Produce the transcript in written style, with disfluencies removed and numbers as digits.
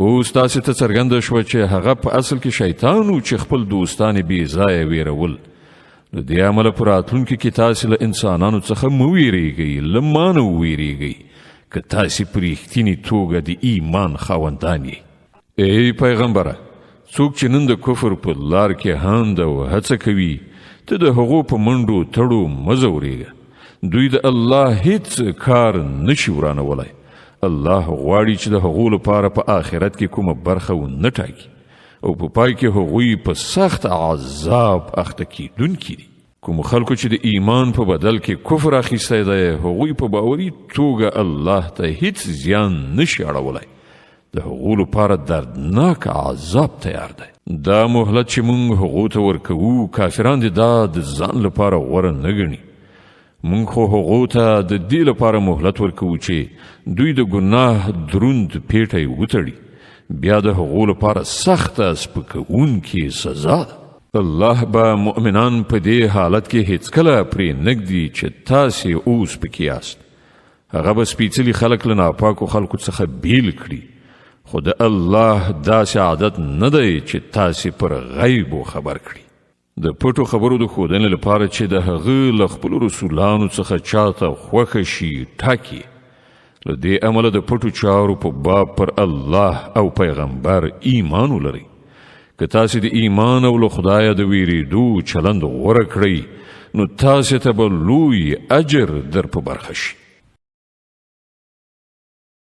اوس تاسې ته څرګنده شوه چې هغه په اصل کې شیطان و چې خپل دوستان یې بې ځایه ویرول. له دې امله په راتلونکي کې تاسې له انسانانو څخه مه ویریږئ، له ما نه وویریږئ، که تاسې په رښتیني توګه د ایمان خاوندان یئ. ای پیغمبره! څوک چې نن د کفر په لار کې هاند او هڅه کوي، ته د هغو په منډو تړو مه ځورېږه. دوی د الله هیڅ کار نشي ورانولای. الله غواړي چې د هغو لپاره په آخرت کې کومه برخه ونه ټاکي او په پای کې هغوی په سخت عذاب اخته کیدونکي دي. کوم خلکو چې د ایمان په بدل کې کفر اخیستی دی، هغوی په باوري توګه الله ته هیڅ زیان نشي اړولای. د هغو لپاره دردناک عذاب تیار دی. دا مهلت چې مونږ هغو ته ورکوو، کافران دې دا د ځان لپاره غوره نه ګڼي. مونږ خو هغو ته د دې لپاره مهلت ورکوو چې دوی د ګناه دروند پیټی وتړي، بیا د هغو لپاره سخته سپکوونکې سزا ده. الله به مؤمنان په دې حالت کې هیڅکله پرې نږدي چې تاسې اوس پکې یاست. هغه به سپیڅلي خلک له ناپاکو خلکو څخه بیل کړي، خو د الله داسې عادت نه دی چې تاسې پر غیبو خبر کړي. د پټو خبرو د ښودنې لپاره چې د هغه له خپلو رسولانو څخه چاته خوښه شي ټاکي. له دې امله د پټو چارو په باب پر الله او پیغمبر ایمان ولرئ. که تاسې د ایمان او له خدایه د ویریدو چلند غوره کړئ، نو تاسې ته به لوی اجر در په برخه شي.